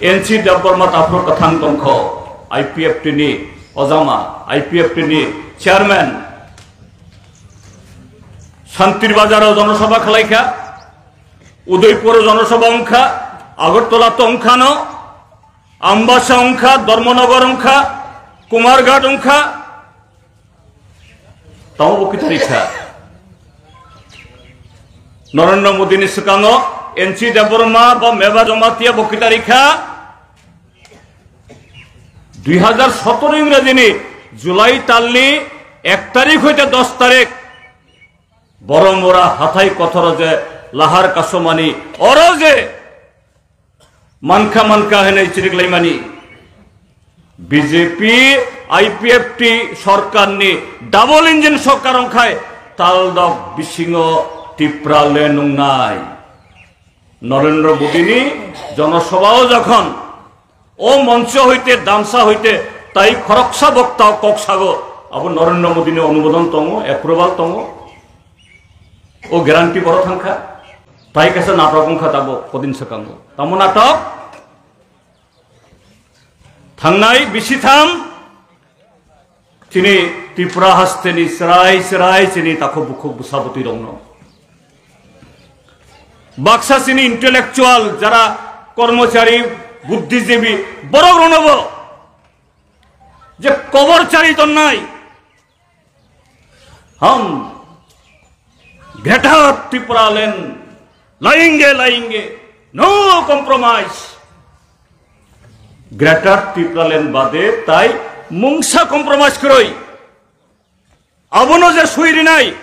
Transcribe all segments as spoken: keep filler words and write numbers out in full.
N C Debbarma taphro kwthang tongkho, I P F T ni ojama, I P F T ni chairman, Santir Bazar o jonosabha khwlaikha, Udaipur o jonosabha wngkha, Agartala to wngkhano, Ambasa wngkha, Dharmanagar wngkha, Kumarghat wngkha, tamo bo kitarikha. Narendra Modi ni swkango N C Debbarma ba Meba Jamatia bo kitarikha. Dui hazar sotoro Ingrajini July talni ek tarik hoite dos tarik Boromura hathai kothoro je lahar kasomani oro je mankha mankha hinwi chiriklaimani B J P I P F T sorkarni double engine sorkar wngkhai taldok bisingo Tipraland wngnai. Narendra Modini jonosabhao jokhon o moncho hoite, damsa hoite tai khoroksa bokta kok sago, abo Narendra Modini onumodon tongo, approval tongo. O guarantee boro thangkha. Tai kaisa natok wngkha tabo kodin swkango. Tamo natok? Thangnai bisitham chini Tripura hasteni chwrai chwrai chini takhuk bukhuk bwsa bwtwi rokno. Baksa chini intellectual jara kormochari, buddhijibi borok rokno bo je kobor chari tonnai. Hum Greater Tipraland layenge layenge, no compromise. Greater Tipraland bade tai mungsa compromise kwrwi. Abono je sui rinai,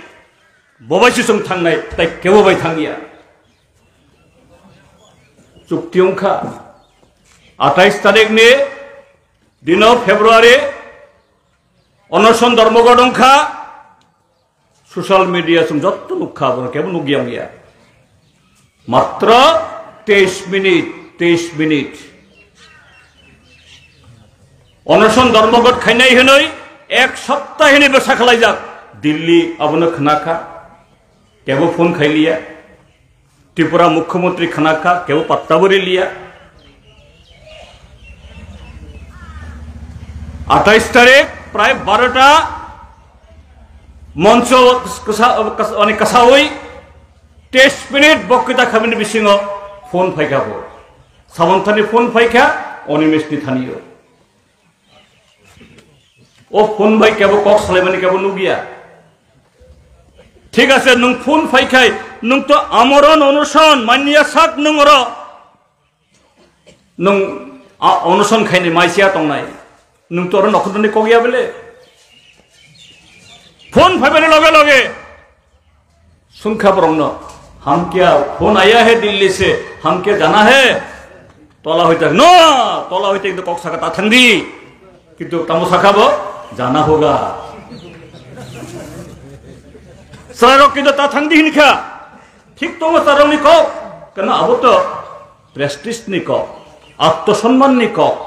bobai sisung thangnai, tai kebo bai thangya. Chukti wngkha atais tarik ni dino February, onoson Dharmaghat wngkha, social media chwng jotto nukha, abono kebo nukya wngya. Matro teis minute, teis minute. Onoson Dharmaghat khainai hinwi ek sapta hinwi bwsa khwlaijak. Delhi abono khwnakha, kebo phone khailiya. Tripura Mukhyamantri khwnakha, kebo patta bo riliya. Atais tarik prai barota moncho kasa, kasa, mane kasawi teis minute bokkita khamini bisingo phone phaikha bo. Samanthani phone phaikha Animesh ni thaniyo. O phone bai kebo kok salaimani kebo nukya. Thik ase, nwng phone phaikhai, nwng to amoron onoson manya sak nwng oro. Nwng a-, onoson khaini maisiya tongnai. Nwng to oro nokhorni kok ya bele. Phone phaibani loge loge sungkha borokno, "Hum kya phone aaya hai Delhi se, hum kya jana hai?" Tola hoite, "No, tola hoite kintu kok saka ta thangdi." Kintu tamo saka bo, "Jana hoga." Chwrairok kintu ta thangdi hinkha. Thik tongo chwrairokni kok. Kana abo to prestige ni kok, atmosomman ni kok.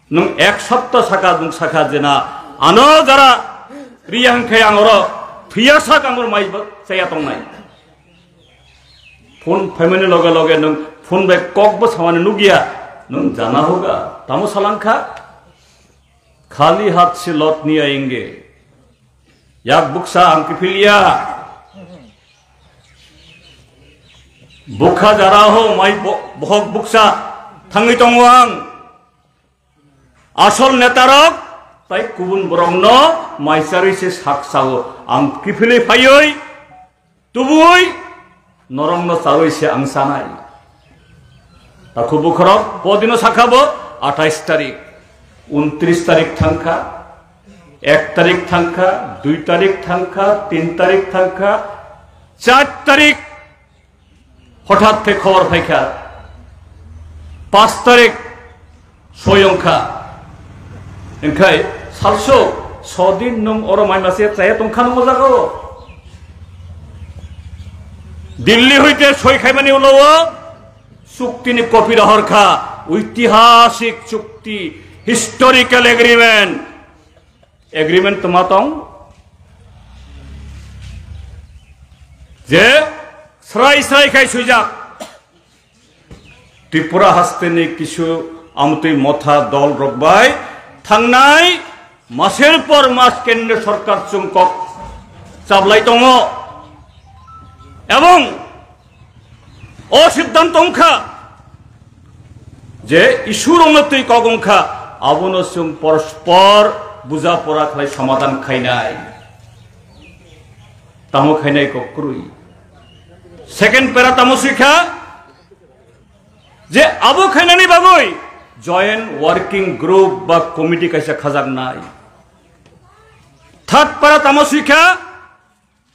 Nwng ek sapta saka nwng saka jena ano jara riya hwnkhe ang oro thwiya sak ang oro mai chaya tongnai. Phone phaimani loge loge nwng phone bai kok bo samani nukya, nwng jana hoga, tamo salangkha? Khali hat se lot niya inge. Yak buksa ang kiphilya. Bukha jara ho mai bo-, bohok buksa thangwi tongo ang. Asol netarok tai kubun borokno maicharwi se sak sao. Ang kiphilwi phaiwi tubui norokno charwi se ang chanai. Takhu bukhorok podino sakha bo atais tarik, untris tarik thangkha, ek tarik thangkha, dui tarik thangkha, tin tarik thangkha, char tarik hothat khe khobor phaikha, pas tarik soi wngkha. Wngkhai salsok sodin nwng oro mai mase chaya tongkha nwng o jaga o. Delhi hoite soi khaimani ulo o chuktini kopi rohor kha, oitihasik chukti, historical agreement. Agreement toma tong je srai srai khai swijak. Tripura hasteni kisu amtwi motha dol rok bai thangnai maser por mas kendra sorkar chwng kok chablai tongo, ebong o siddhanto wngkha je issue rokno twi kok wngkha, abono chwng porospor buja pora khlai somadhan khainai. Tamo khainai kok kwrwi. Second para tamo swikha je abo khainani bagwi joint working group ba committee kaisa khajaknai. Third para tamo swikha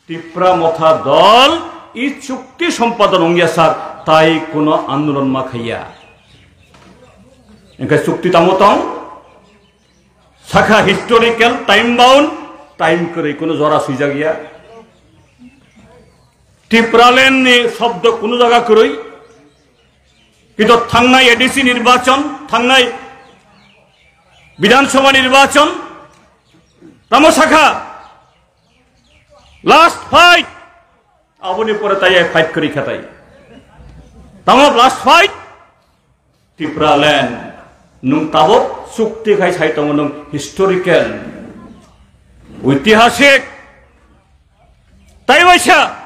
Tipra Motha dol i chukti sompadon wngya sak tai kuno andolon ma khaiya. Engkhe chukti tamo tong? Sakha historical, time bound, time kwrwi kuno jora swijak ya. Tipraland ni shobdo kuno jaga kwrwi. Kintu thangnai A D C nirbachon, thangnai Bidhan Sabha nirbachon, tamo sakha last fight, aboni pore tai fight kwrwi kha tai. Tamo last fight, Tipraland, nwng tabok chukti khai sai tongo, nwng historical, oitihasik, tai waisa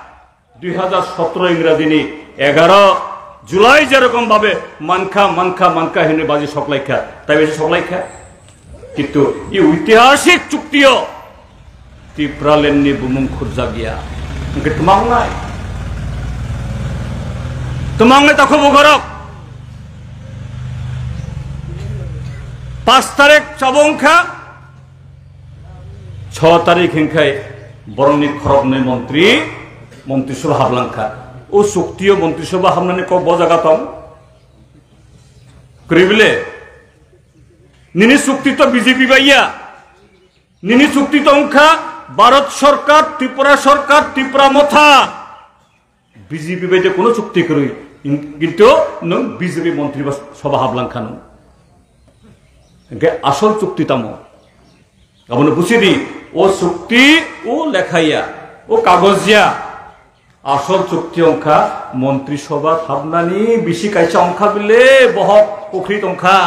dui hajar sotro Ingrazini egaro July jerokom babe mankha, mankha, mankha hinwi baji soklaikha, tai waisa soklaikha. Kintu i oitihasik chuktio Tipraland ni bumung khurjak ya. Hwnkhe twma wngnai? Twma wngnai takhubo borok. Pas tarik chabo wngkha, so tarik hinkhai borokni khoroknwi montri, montri sabha hablangkha. O chuktio montri sabha habnani kok bo jaga tong? Kwrwi bile? Nini chukti to B J P bai ya. Nini chukti to wngkha Bharat Sarkar, Tripura Sarkar, Tipra Motha. B J P bai de kuno chukti kwrwi. In-, kintu nwng B J P montri ba sabha hablangkha nwng. Hwnkhe asol chukti tamo? Abono buchidi, o chukti, o lekha ya, o kagoz ya. Asol chukti wngkha montri sabha habnani bisi kaisa wngkha bile bohok pukhri tongkha.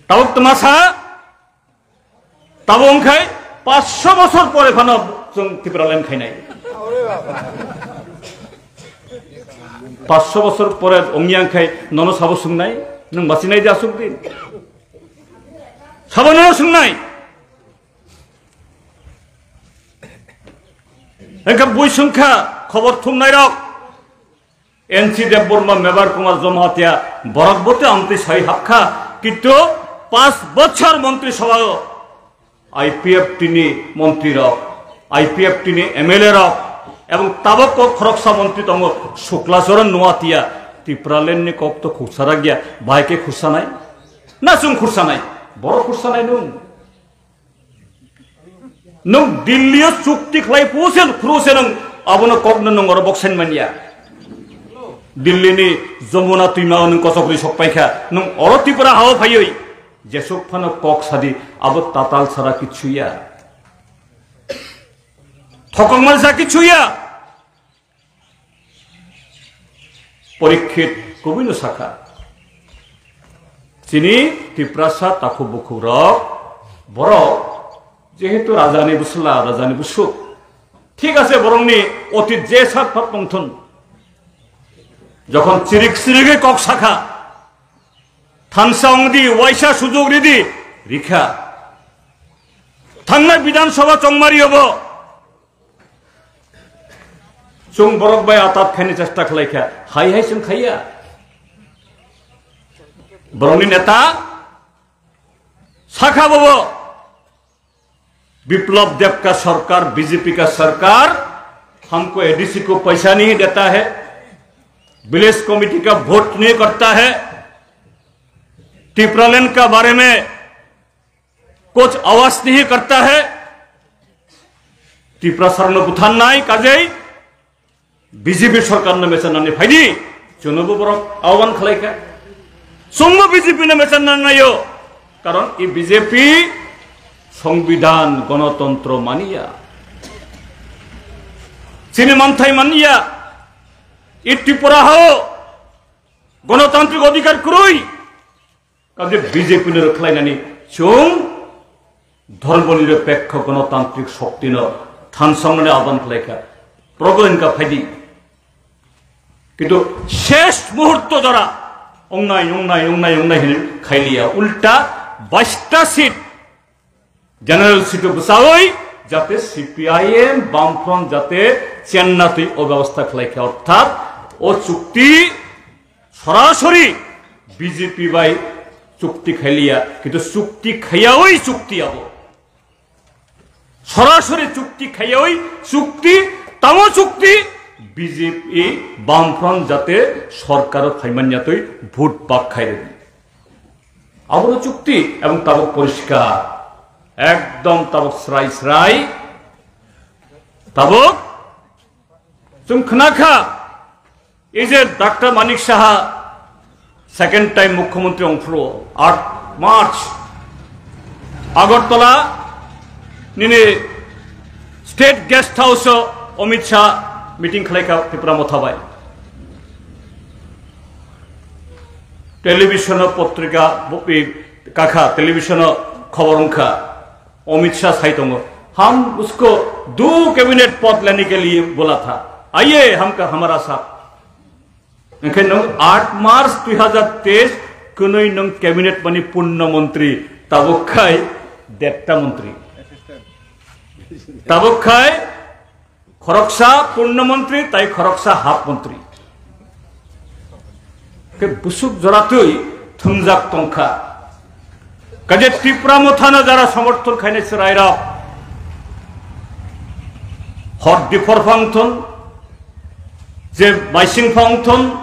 Tabuk twma sa, tabuk wngkhai paanch sho bosor pore phano chwng Tipraland khainai. Paanch sho bosor pore wngya wngkhai nono sabo swngnai, nwng bachinai de aswk din? Sabo nono swngnai? Engkha bui swngkha khobor thumnairok, N C Debbarma, Mebar Kumar Jamatia, borok bo tei amtwi sai hapkha, kintu paanch bochor montri sabha o I P F T ni montri rok, I P F T ni M L A rok, ebong tabok kok khoroksa montri tongo Sukla Charan Noatia, Tipraland ni kok to khuksarak ya, bahai khe khuksanai? Na chwng khuksanai? Borok khuksanai nwng. Nwng Delhi o chukti khlai phuru se, phuru se nwng abono kokno nwng oro boksain manya. Delhi ni Jamuna twima o nwng kochok ri sok paikha, nwng oro Tripura hao phaiwi jesuk phano kok sadi, abo tatal sara kichu ya. Thokong mansa kichu ya. Porikshit kubuino sakha, chini Tiprasa takhuk bukhuk rok, borok jehetu rajani bwsla, rajani bwswk, thik ase, borokni otit je sak phak tongthun. Jokhon chirik chirigwi kok sakha, thansa wngdi, waisa sujok ridi, rikha. Thangnai Bidhan Sabha chongmari obo. Chwng borok bai atat khaini chesta khlai kha, hai hai chwng khaiya. Borokni neta sakha bobo, "Biplab Deb ka sarkar, B J P ka sarkar, humko A D C ko paisa nahi deta hai, village committee ka vote nahi karta hai, Tipraland ka bare mein kuch awaaz nahi karta hai." Tiprasa rokno butharnai kajei B J P sarkarno mechanani phaidi, chwngno bo borok ahwan khlaikha. Chwngbo B J P no mechanna naio, karon i B J P songbidhan, gonotontro maniya, chini manthai maniya. I Tripura hao gonotantrik odhikar kwrwi. Kaje B J P no rwkhlainani chwng dhormo nirapekho gonotantrik shokti no thansamnani ahban khlaikha. Progo hinka phaidi. Kintu shesh muhurto jora ongnai, ongnai, ongnai, ongnai hinwi khailiya. Ulta baista seat, general seat o bwchawi jate C P I M, Bamfront jate chenna twi o byabostha khlaikha. Orthat o chukti sorasori B J P bai chukti khailiya, kintu chukti khaiyawi chukti abo. Sorasori chukti khaiyawi chukti, tamo chukti B J P Bamfront jate sorkaro phaimanya twi vote bak khairwi. Aboro chukti ebong tabok poriskar, ekdom tabok srai srai, tabok chwng khnakha. Ei je Doctor Manik Saha second time Mukhyamantri ongphuru, aat March, Agartala nini State Guest House o Amit Shah meeting khlaikha Tipra Motha bai. Television o potrika bo-, i, kakha, television o khobor wngkha, Amit Shah sai tongo, "हम उसको दो cabinet पद लेने के लिए बोला था, आइए हम, हमारा साथ।" Hwnkhe nwng aat March dui hazar teis kwnwi nwng cabinet mani purno montri, tabuk khai derta montri. Tabuk khai khoroksa purno montri tai khoroksa half montri. Khe busuk joratwi thwngjak tongkha. Kaje Tipra Mothano jara somorthon khainai chwrairok, hor diphor phang thun, je maising phang thun,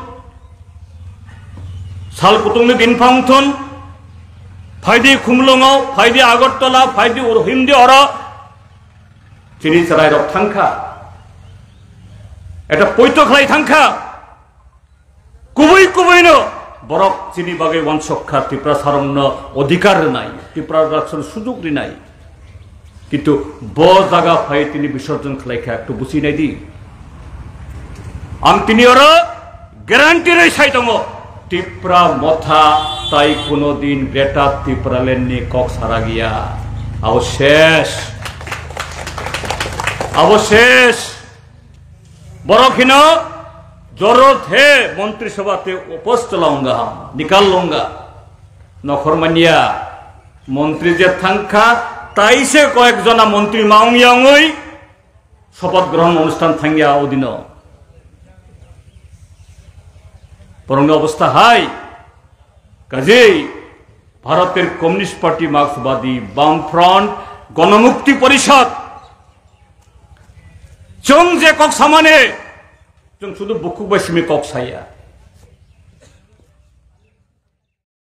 sal kutungni din phang thun, phaidi Khumlungo, phaidi Agartala, phaidi ur-, himdi oro, chini chwrairok thangkha. Eta poito khlai thangkha. Kubui kubuino borok chini bagwi uansuk kha, Tiprasarokno odhikar rwnai, Tiprasarokno sujog rinai. Kintu bo jaga phai tini bisorjon khlai kha, ektu buchi nai di. Ang tini oro guarantee rwi sai tongo, Tipra Motha tai kuno din Greater Tipraland ni kok sara giya. Abo ses. Abo ses. Borok hino, "जरूरत है मंत्री सभा ते उपस्थित लाऊंगा हम, निकाल लूंगा।" Nokhor manya, montri je thangkha, taise koyek jona montri maung yangwi sopoth grohon onusthan thangya odino. Borokni obostha hai, kajei Bharoter Communist Party, Marksbadi, Bamfront, Gonomukti Porishad, chwng je kok samani, chwng sudu bukhuk bai simi kok saya.